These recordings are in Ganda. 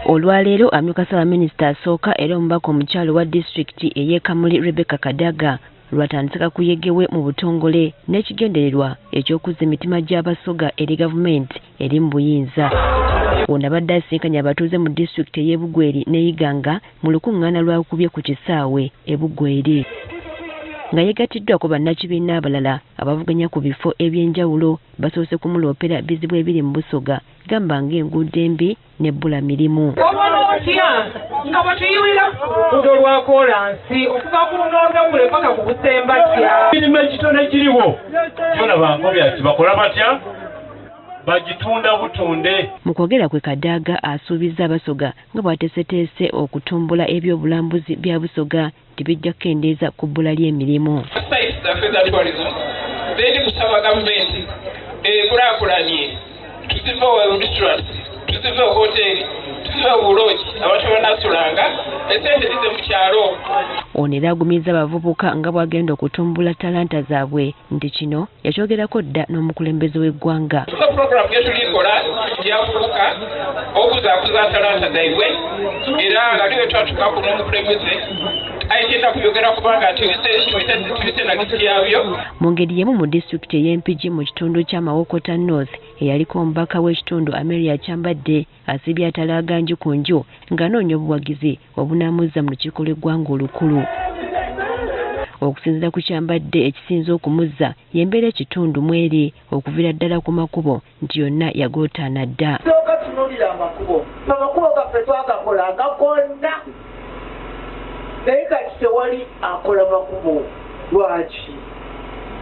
Olwaleero amyuka Ssaabaminisita asooka era omubaka omukyala owa disitulikiti ey'e Kamuli Rebecca Kadaga lwatandise kakuyege we mu butongole n'ekigendererwa eky'okuzza emitima gy'Abasoga eri gavumenti eri mu buyinza. Ono abadde asisinkanye abatuuze mu disitulikiti ey'e Bugweri ne Iganga mu lukuŋŋaana lwakubye ku kisaawe e Bugweri nga yeegattiddwako bannakibiina abalala abavuganya ku bifo eby'enjawulo. Basoose kumuloopera bizibu ebiri mu Busoga gamba ng'enguudo embi n'ebbula mirimu. Otya nga bwetuyiwira luguudo lwa koolansi okuva ku Nondokule paka ku Busembatya. Emirimu ekitone kiriwo kyona bankobya ati bakola batya bagitunda butunde. Mu kwogera kwe Kadaga asuubizza Abasoga nga bw'ateeseteese okutumbula ebyobulambuzi bya Busoga nti bijja kukendeeza ku bbula ly'emirimu. Sites zaffe za tourism zendi kusaba gavumenti ekulaakulanye, tuzivewo restaurants, tuzivewo hoteri, tuzivewo buloogi abantu banasulanga, esente zize mu kyalo. Ono era agumizza abavubuka nga bw'agenda okutumbula talanta zaabwe nti kino yakyogerako dda n'omukulembeze w'eggwanga. So program gyetulikola gyavubuka okuzaakuza talanta zaibwe, era nga niwe twatukaku n'omukulembeze ayigenda kuyogera kubanga tubise nagisi yabyo. Mu ngeri y'emu mu disitulikiti ey'Empigi mu kitundu kya Mawokota North eyaliko omubaka w'ekitundu Amelia Kyambadde asibye atalaaga nju ku nju ng'anoonya obuwagizi obunaamuzza mu lukiiko lw'eggwanga olukulu. Okusinziira ku Kyambadde ekisinze okumuzza y'embeera ekitundu mweri okuviira ddala ku makubo nti yonna yagootaana dda. Sooka tunuulira amakubo. Amakubo gaffe twagakolanga gonna, naye kati tewali akola makubo. Lwaki?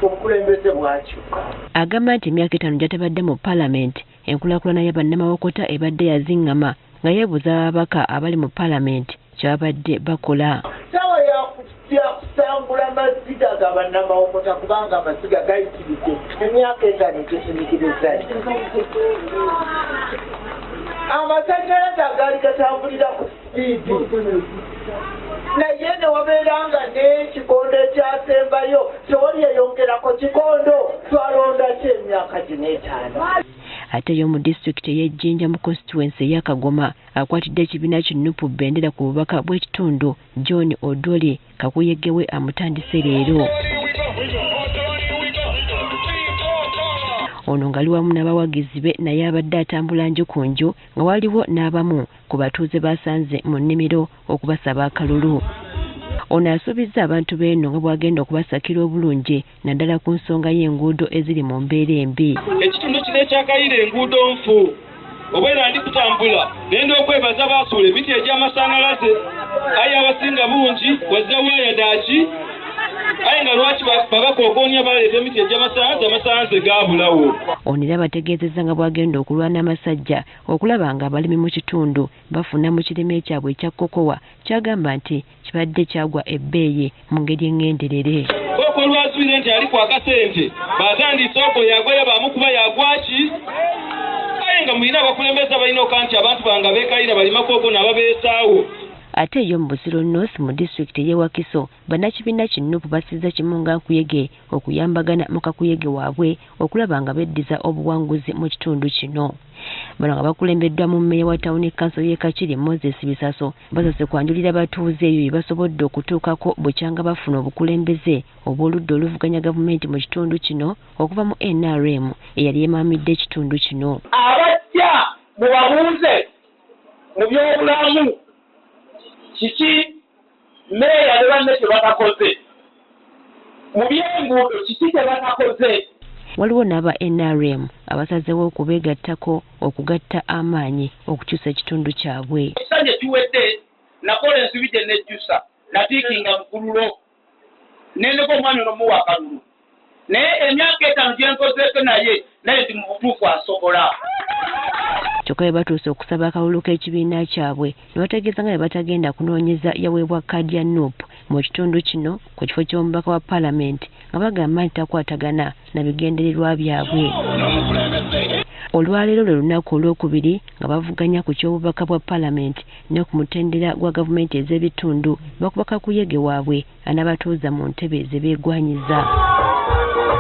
Obukulembeze bwakyuka. Agamba nti emyaka 5 gy'atabadde mu paalamenti enkulaakulana ya bannamawokota ebadde yaziŋŋama nga yeebuuza ababaka abali mu paalamenti kye babadde bakola. Ssaawa yakusangula maziga ga bannamawokota kubanga amaziga gayitiridde emyaka 5 gyetunyigiriza. Amasannyalaze agaali gatambulira ku sipiidi naye ne wabeera nga n'ekikondo ekyasembayo tewali yayongerako kikondo, twalonda ki emyaka gino 5. Ate yo mu disitulikiti ey'e Jinja mu constituency ey'e Kagoma akwatidde ekibiina ki NUP bendera ku bubaka bw'ekitundu John Odoli kakuyege we amutandise leero. Ono ng'ali wamu n'abawagizi be naye abadde atambula nju ku nju nga waliwo n'abamu ku batuuze basanze mu nnimiro okubasaba akalulu. Ono asuubizza abantu b'eno nga bw'agenda okubasakira obulungi naddala ku nsonga y'enguudo eziri mu mbeera embi. Ekitundu kino ekyakayira enguudo nfu obeera ndi kutambula nenda okwebaza baasuula emiti egy'amasannyalaze aye abasinga bungi wazira waaya ddaaki aye nga lwaki babakookonya baleeta emiti egy'amasannyalaze amasannyalaze gaabulawo. Ono era abategeezezza nga bw'agenda okulwana amasajja okulaba nga abalimi mu kitundu bafuna mu kirime kyabwe ekya kokowa kyagamba nti kibadde kyagwa ebbeeyi mu ngeri eŋŋenderere. Koko olwazwire nti ali ku akasente batandise okwo yagwayo bamukuba yagwaki aye nga mulina abakulembeze abalina oka nti abantu bange abeekayira balima koko n'ababeesaawo. Ate yo mu Busiro North mu disitulikiti ey'e Wakiso bannakibiina ki NUP basizza kimu nga nkuyege okuyambagana mu kakuyege waabwe okulaba nga beddiza obuwanguzi mu kitundu kino. Bano nga bakulembeddwa mu mmeeya wa tawuni kanso y'e Kakiri Moses Bisaso basoose kwanjulira batuuze eyo bye basobodde okutuukako bukyanga bafuna obukulembeze obw'oludda oluvuganya gavumenti mu kitundu kino okuva mu NRM eyali emaamidde ekitundu kino. Abajja mubabuuze mu byobulamu kiki meeya ne banne kye batakoze, mu by'enguudo kiki kye batakoze. Waliwo n'aba NRM abasazeewo okubeegattako okugatta amaanyi okukyusa ekitundu kyabwe. Ekisanja ekiwedde nakola ensobi gye nejjusa natiikinga mukululo nendeka omwami ono muwa akalulu naye emyaka 5 gye nkozeeko naye ndi mu butuufu asobola. Kyokka bwe batuuse okusaba akalulu k'ekibiina kyabwe ne bategeeza nga bwe batagenda kunoonyeza yaweebwa kaadi ya NUP mu kitundu kino ku kifo ky'omubaka wa paalamenti nga bagamba nti takwatagana na bigendererwa byabwe. Olwaleero lwe lunaku olwokubiri nga bavuganya ku ky'obubaka bwa paalamenti ne ku mutendera gwa gavumenti ez'ebitundu bakuba kakuyege waabwe anabatuuza mu ntebe ze beegwanyiza.